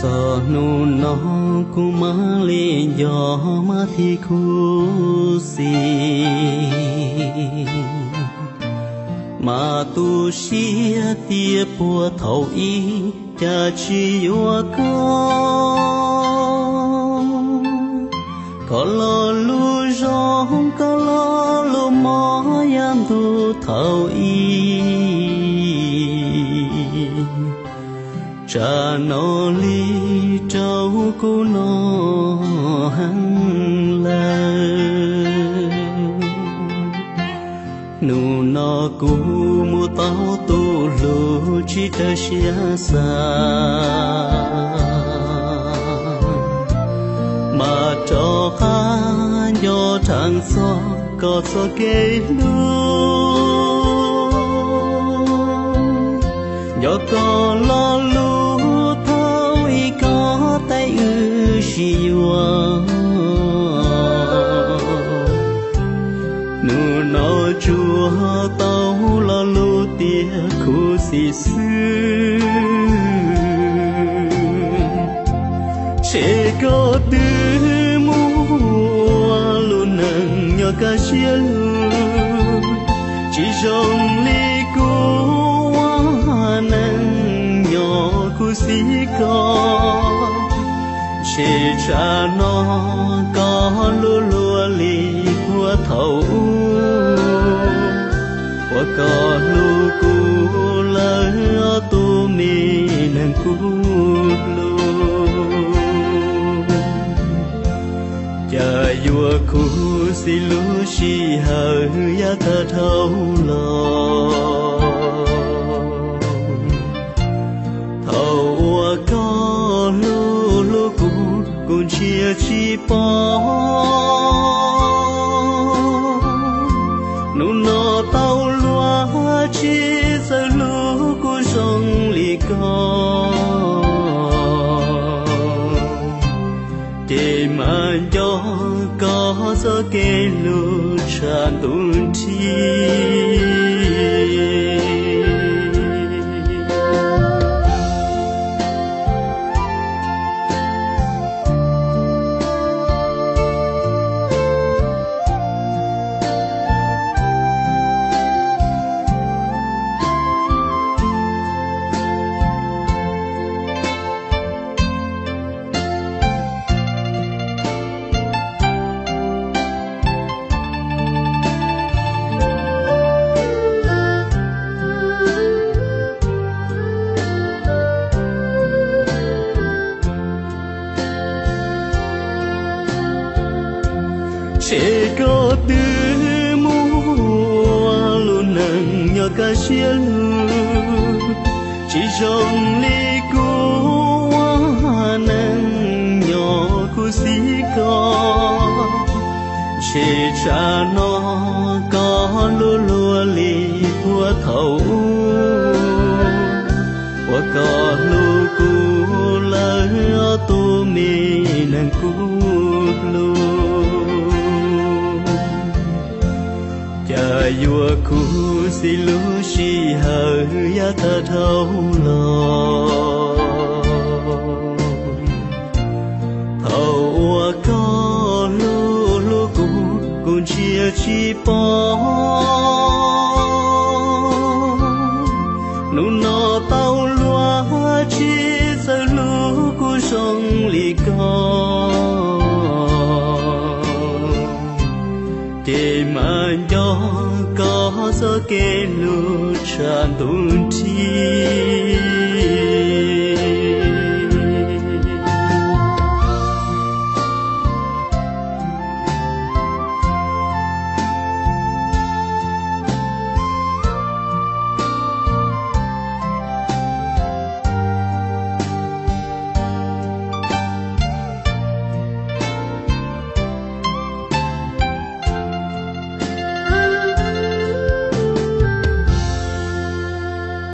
Txog hnub no kuv mam li nco mas thiaj khuv xim, mas tu siab tias puag thaum ub cas tsis yuav koj. Koj lo lus zoo, koj lo lus mob yav ntuj thaum ub, tsam no li rau kuv no heev lawm. Hnub no kuv mus tau tus hlub tsis raws siab xav, mas rov qab nco rheev txog koj txoj kev hlub. Nco koj lo lus thaum ub, koj teb wb sib yuav. Hnub no tsuas tau lo lus tias khuv xim xwb. Ntshe koj twb mus ua lub neej nyob kaj siab lug, tsis zoo li kuv ua neej nyob khuv xim koj. Ntshe tsam no koj hlub luaj li puag thaum ub, uas koj hlub kuv lawm ob tug me neeg kuv hlub. Cas yuav khuv xim lub sij hawm yav tag dhau los. Thaum uas koj hlub hlub kuv, kuv ntsia tsis pom. Hnub no tau luag tsis txawj hlub kuv zoo li koj, ces mam nco koj txoj kev hlub tshaj ntuj nrig. Ntshe koj twb mus ua lub neej nyob kaj siab lug, tsis zoo li kuv ua neej nyob khuv xim koj. Ntshe tsam no koj hlub luaj li puag thaum ub, uas koj hlub kuv lawm ob tug me neeg kuv hlub. Cas yuav khuv xim lub sij hawm yav tag dhau los. Thaum uas koj hlub hlub kuv, kuv ntsia tsis pom. Hnub no tau luag tsis txawj hlub kuv zoo li koj, ces mam nco koj txoj kev hlub tshaj ntuj nrig.